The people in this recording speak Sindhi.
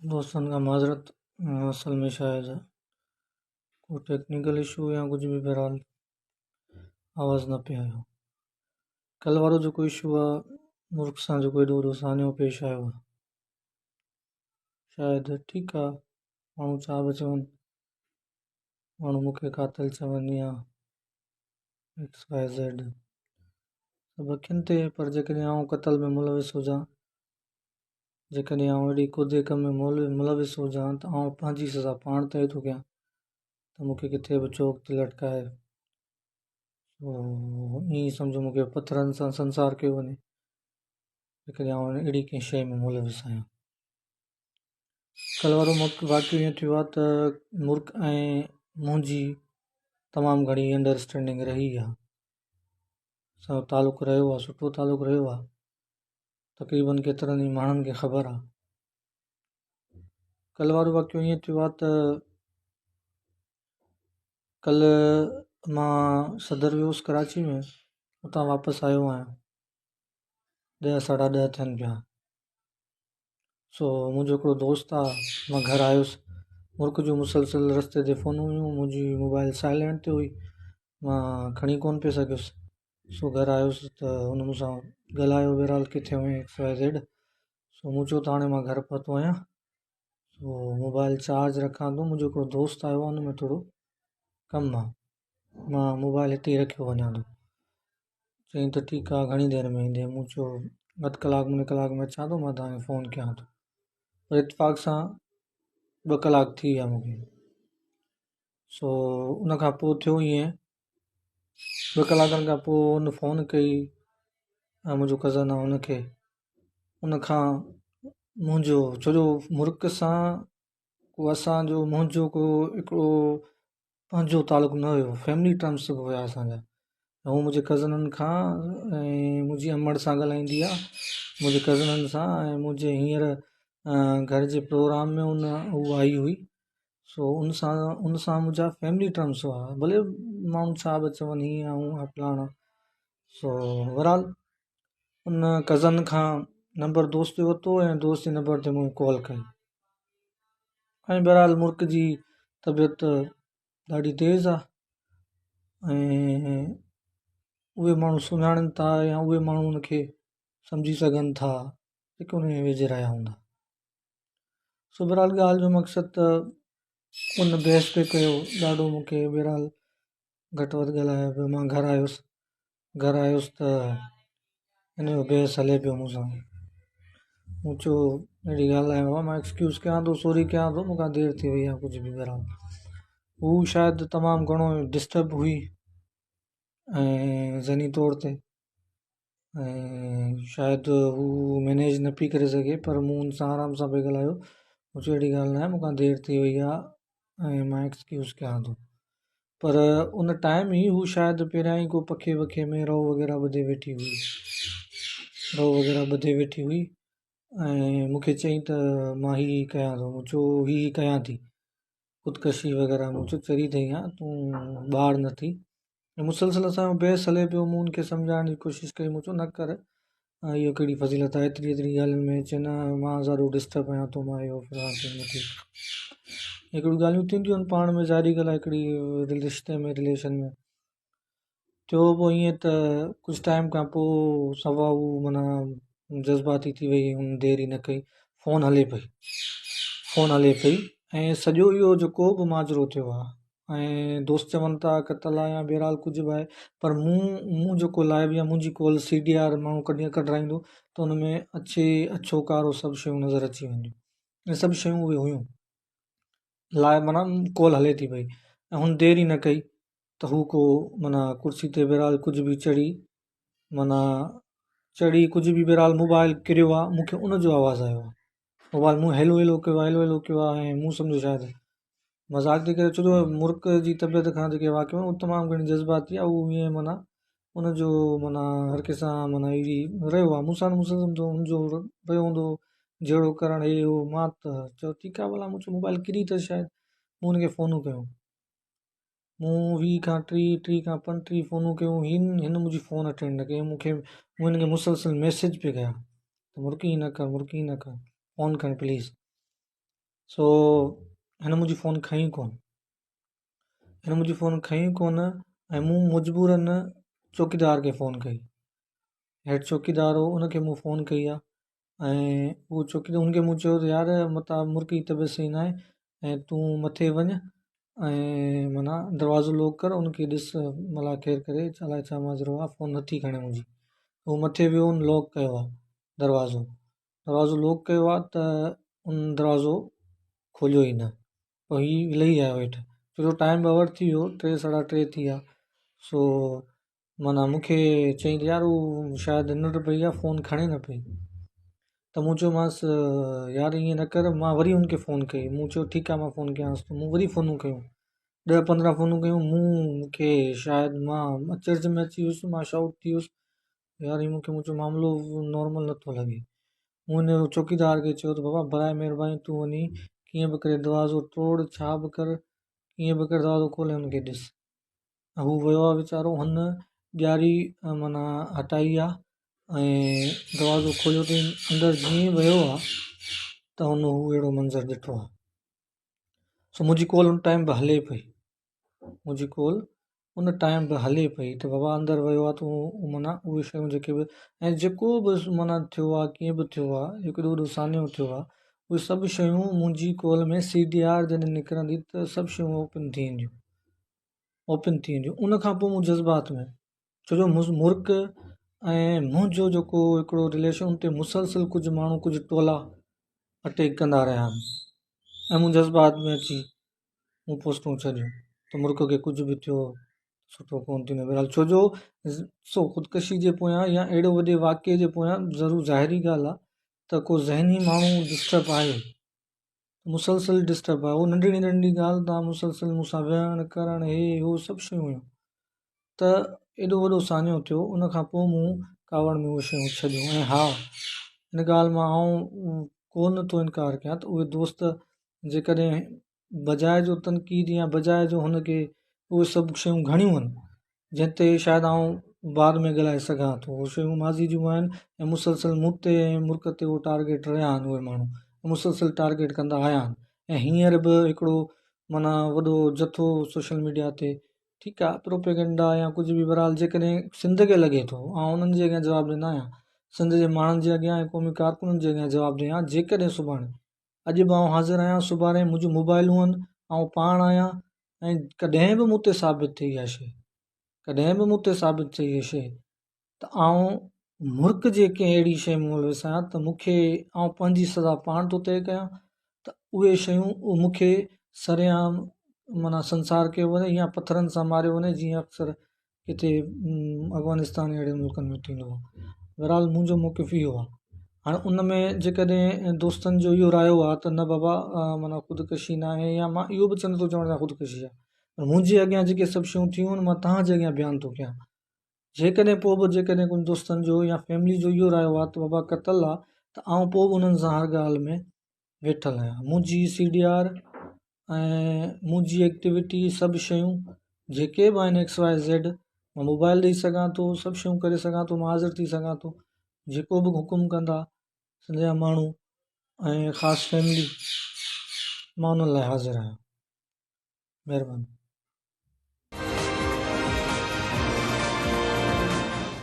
دوستن کان معذرت اصل ۾ شايد ڪو ٽيڪنيڪل اشو يا ڪجهه به بهرحال آواز نه پئي آيو. ڪل وارو جيڪو اشو آ ملڪ سان جيڪو ايڏو وڏو سانحو پيش آيو آ شايد ٺيڪ آ ماڻهو ڇا به چون ماڻهو مونکي قاتل چون يا ايڪس واء زيڊ سڀ اکين تي پر جيڪڏهن آئون قتل ۾ ملوث هجان جيڪڏهن آئون اهڙي ڪڌي ڪم ۾ ملوث هجان ته آئون پنهنجي سزا پاڻ طئي ٿو ڪيان ته مون کي ڪٿي به چوڪ تي لٽڪائي سو ائين سمجهو مون کي پٿرن سان سنسار ڪيو وڃي جيڪڏهن آئون اهڙي ڪنهن شيء ۾ ملوث آهيان. ڪلهه وارو واقعو ائين ٿيو آهي ته مرڪ ۽ منهنجي تمام گهڻي انڊراسٽينڊنگ رهي آهي اسان جو تعلق رهيو آهي سٺو تعلق رهيو آهي تقريبن ڪيترن ئي ماڻهن کي خبر آهي ڪلهه وارو واقعو ائين ٿيو آهي ته ڪلهه مان صدر ويو هوس ڪراچي ۾ اتان واپس آيو آهيان ڏهه ساڍا ڏهه ٿين پيا سو منهنجو هڪڙو دوست آ مان گهر آيس مرڪ جون مسلسل رستي تي فونون هيون منهنجي موبائل سائلينٽ تي هئي مان کڻي ڪونه پئي سگهيس سو گهر آيس ته هن مون سان ڳالهايو بهرحال ڪٿي هئين ايڪس واء زيڊ سو مون چيو ته هاڻي مان گهر پهتو آهيان سو موبائل چارج رکان ٿو منهنجو هڪڙو دوست آيو آهي ان ۾ ٿورو ڪم آهي مان موبائل هتي ئي رکيو وڃان ٿو چيائين ته ٺيڪ آهي گهڻي دير ۾ ايندين مون چيو اڌ ڪلاڪ مني ڪلاڪ ۾ اچان ٿو مان توهان کي فون ڪيان ٿو پر اتفاق سان ٻه ڪلاڪ ٿي ويا مون کي سو ان کان پوء ٿيو ائين ٻه ڪلاڪن کان پوءِ هن فون ڪئي ۽ منهنجو ڪزن آهي هن کي ان کان منهنجو ڇو جو مرڪ سان ڪو اسانجو منهنجو ڪو هڪڙو پنهنجو تعلق نه هيو فيملي ٽرمس به هيا اسانجا هو منهنجي ڪزنن کان ۽ منهنجي امڙ سان ڳالهائيندي آهي منهنجي ڪزنن سان ۽ منهنجي هينئر گهر جي پروگرام ۾ ان هو آئي هئي سو ان سان ان سان منهنجا فيملي ٽرمس هئا ڀلي ماڻهو ڇا به چون هيئن آهي هونئن آهي فلاڻو سو بهرحال ان ڪزن کان نمبر دوست جو ورتو ۽ دوست جي نمبر تي مون ڪال ڪئي ۽ بهرحال ملڪ جي طبيعت ڏاڍي تيز آهي ۽ اهي ماڻهو سڃاڻن ٿا يا اهي ماڻهو ان کي سمجهي سگهن ٿا جيڪي ان جي ويجهي رهيا هوندا سو بهرحال ڳالهه جو مقصد ته ان بحث پئي ڪيو ڏاڍو مون کي بهرحال گهٽ وڌ ڳالهايو پيو مان گهر آيس گهر آيس ته هن جو بحث هلي پيو مون سان مون چيو اهڙي ڳالهه ناهي بابا مان ايڪسڪيوز ڪيان ٿو سوري ڪيان ٿو مون کان دير ٿي وئي آهي ڪجهه به بهرحال هو شايد تمام گهڻو ڊسٽرب هئي ۽ ذهني طور تي ۽ شايد هو مئنيج نه پئي ڪري سگهي پر مون هن سان آرام سان پئي ڳالهايو مون چيو اهڙي ڳالهه ناهي مون کان دير ٿي وئي آهي ۽ مان ايڪسڪيوز ڪيان ٿو پر ان ٽائيم ئي هو شايد پهريان ئي ڪو پکي وکي ۾ رئو وغيره ٻڌي ويٺي هئي رئو وغيره ٻڌي ويٺي هئي ۽ مون کي چيائين ته مان هي هي ڪيان ٿو مون چيو هي هي ڪيان ٿي خودڪشي وغيره مون چيو چري اٿئي ها تون ٻار نه ٿي ۽ مسلسل اسانجو بحث هلي پيو مون ان کي سمجهائڻ جي ڪوشش ڪئي مون چيو نه ڪر اهو ڪهڙي فضيلت آهي ايتري ايتري ڳالهين ۾ چي نه مان ذرو ڊسٽرب آهيان تو مان اهو فلاڻو ٿيندو هڪڙيون ڳالهيون ٿينديون آهن پاڻ ۾ ظاهري ڳالهه آهي هڪڙي رشتي ۾ رليشن ۾ ٿيو پوءِ ائين ته ڪجهه ٽائيم کان پوءِ صفا هو معنيٰ جذباتي ٿي وئي هن دير ئي نه ڪئي فون هلي پئي فون هلي پئي ۽ سڄو اهو جيڪو به ماجرو ٿيو آهي ۽ دوست چون ٿا قتل آهي يا بهرحال ڪجهه به آهي پر مون مون جيڪو لائيو يا منهنجي ڪال سي ڊي آر ماڻهو ڪڏهن ڪڍرائيندو ته ان ۾ اڇي اڇو ڪارو سڀ شيون نظر اچي وينديون ۽ سڀ شيون اهي هيون لائيو معنيٰ ڪال هلي ٿي پئي ۽ هن دير ئي نه ڪئي ته هو ڪو معنيٰ ڪرسي تي بهرحال ڪجهه به چڙهي معنيٰ چڙهي ڪجهه به بهرحال موبائل ڪريو آهي مون کي ان جو آواز آيو آهي موبائل مون هيلو هيلو ڪيو آهي هيلو هيلو ڪيو آهي ۽ مون سمجهيو شايد مذاق ٿي ڪري ڇو جو مرڪ جي طبيعت کان جيڪي واقف آهن اهو تمام گهڻي جذباتي آهي اهو ائين معنيٰ ان جو معنيٰ هر ڪنهن سان معنيٰ اهڙي رهيو آهي مون سان مون سان هن جو رهيو هوندو جهيڙو ڪرڻ هي هو مان ته چيو ٺيڪ آهي ڀلا مون چيو موبائل ڪري ته شايد مون هن کي فونون ڪيون مون 20 کان 30، 30 کان 35 فونون ڪيون هن هن منهنجي فون اٽينڊ نه ڪئي مون کي مون هن کي مسلسل ميسيج پئي ڪيا ته مرڪي نه ڪر مرڪي نه ڪر فون کڻ پليز. سو هن منهنجي فون کنئي ڪونه هن منهنجي فون کنئي ڪونه ۽ مون مجبورن چوڪيدار کي فون ڪئي هيڊ چوڪيدار هو ان کي مون فون ڪئي آهي ۽ اهو چوڪيدار ان کي مون چيو ته يار متان مرڪ جي طبيعت صحيح ناهي ۽ تون مٿي وڃ ۽ معنيٰ دروازو لاڪ ڪر ان کي ڏس الله خير ڪري الائي ڇا ماجرو آهي فون نٿي کڻي منهنجي هو مٿي ويو ان لاڪ ڪيو آهي دروازو دروازو لاڪ ڪيو آهي ته ان دروازو کوليو ئي نه پوء هي لهي آيو هيٺ ڇو جو ٽائيم به اوور ٿي ويو ٽي ساڍا ٽي ٿي ويا سو معنيٰ مون کي چيائين ته يار هو شايد ننڊ پئي آهي فون کڻي نه پئي ته مون چيومانس يار ائين نه ڪر مان وري هن کي فون ڪئي مون چيو ٺيڪ آهي مان فون ڪيانس ٿو مون وري فونون ڪيون ڏهه پندرهن فونون ڪيون مون مون کي شايد مان اچرج ۾ اچي ويس مان شائوٽ ٿي ويس يار هي مون کي منهنجو معاملو نارمل نٿو لڳي مون هن چوڪيدار کي چيو ته بابا برائي مهرباني تون وڃي ڪيئن به ڪري دروازو ٽوڙ ڇا به ڪر ڪيئن به ڪر دروازو کولي هن کي ڏس هو ويو آهي ويچارو هن ڄاري معنيٰ هٽائي آهي ۽ دروازو کوليو اٿئي اندر جيئن ئي ويو آهي ته هن هو اهڙو منظر ڏٺو آهي سو منهنجي ڪال ان ٽائيم به هلي پئي منهنجي ڪال ان ٽائيم به هلي پئي ته بابا اندر ويو آهي تون معنيٰ اهي شيون جيڪي به ۽ جيڪو به معنيٰ ٿيو آهي ڪيئن به ٿيو آهي هڪڙو وڏو سانحو ٿيو آهي اهي سڀ شيون منهنجي ڪال ۾ سي ڊي آر جڏهن نڪرندي ته سڀ شيون اوپن ٿي وينديون اوپن ٿي وينديون ان کان پوء مون جذبات ۾ ڇو جو مرڪ ۽ منهنجو جيڪو هڪڙو رليشن ان تي مسلسل ڪجهه ماڻهو ڪجهه ٽولا اٽيڪ ڪندا رهيا آهن ۽ مون جذبات ۾ اچي مون پوسٽون ڇڏيون ته مرڪ کي ڪجهه به ٿيو سٺو ڪونه ٿيندو بهرحال ڇو جو سو خودڪشي جي پويان يا اهڙو وڏي واقعي جي پويان ضرور ظاهري ڳالهه آهي ته ڪو ذهني ماڻهو ڊسٽرب آهي مسلسل ڊسٽرب آهي اهو ننڍڙي ننڍڙي ڳالهه تان مسلسل مون سان ويهڻ ڪرڻ هي هو سڀ شيون هيون ته ايڏو وڏو سانحو ٿيو ان کان پوء مون ڪاوڙ ۾ اهي شيون ڇڏيون ۽ ها ان ڳالهه مان آئون ڪو نه ٿو انڪار ڪيان ته اهي دوست جيڪڏهن بجاء جو تنقيد يا بجاء جو هن کي اهي سڀ شيون گهڻيون آهن جنهن تي شايد آئون بعد ۾ ڳالهائي سگهان ٿو اهي شيون ماضي جون آهن ۽ مسلسل مون تي ۽ مرڪ تي اهو ٽارگيٽ رهيا آهن اهي ماڻهو مسلسل ٽارگيٽ ڪندا آيا آهن ۽ هينئر به هڪڙو معنيٰ وڏو جٿو سوشل ميڊيا تي ٺيڪ آهي پروپيگنڊا يا ڪجهه به بهرحال جيڪڏهن سنڌ کي لڳي ٿو آئون انهن جي اڳيان جواب ڏيندو آهيان سنڌ جي ماڻهن جي اڳيان ۽ قومي ڪارڪنن جي اڳيان جواب ڏيان جيڪڏهن سڀاڻي اڄ به آئون حاضر آهيان سڀاڻي منهنجون موبائلون آهن آئون پاڻ آهيان ۽ ڪڏهن به مون تي ثابت ٿي اها شيء ڪڏهن به مون تي ثابت ٿي اها شيء ته آئون مرڪ جي ڪنهن اهڙي شيء ۾ ملوث آهيان ته مون کي آئون پنهنجي سزا پاڻ ٿو طئي ڪيان ته اهي شيون مون کي سرعام معنيٰ سنسار ڪيو وڃي يا پٿرن سان ماريو وڃي جيئن اڪثر ڪٿي افغانستان اهڙي ملڪن ۾ ٿيندو آهي بهرحال منهنجو موقف اهو آهي هاڻي ان ۾ جيڪڏهن دوستن جو اهو رايو آهي ته نه بابا معنيٰ خودڪشي نه آهي يا مان اهو به نٿو چوان ته خودڪشي آهي پر منهنجي اڳيان جيڪي سڀ شيون ٿيون آهن مان توهان جي اڳيان بيان ٿو ڪيان جيڪڏهن پوء به جيڪڏهن ڪجهه دوستن جو يا فيملي جو اهو رايو آهي ته بابا قتل آهي ته آئون پوء به انهن سان هر ڳالهه ۾ ويٺل آهيان منهنجي سي ڊي آر ۽ منهنجي ايڪٽيوٽي سڀ شيون جيڪي به آهن ايڪس واء زيڊ مان موبائل ڏئي سگهان ٿو سڀ شيون ڪري سگهان ٿو مان حاضر ٿي سگهان ٿو جيڪو به حڪم ڪندا سنڌ جا ماڻهو ۽ خاص فيملي مان انهن لاء حاضر آهيان مهرباني.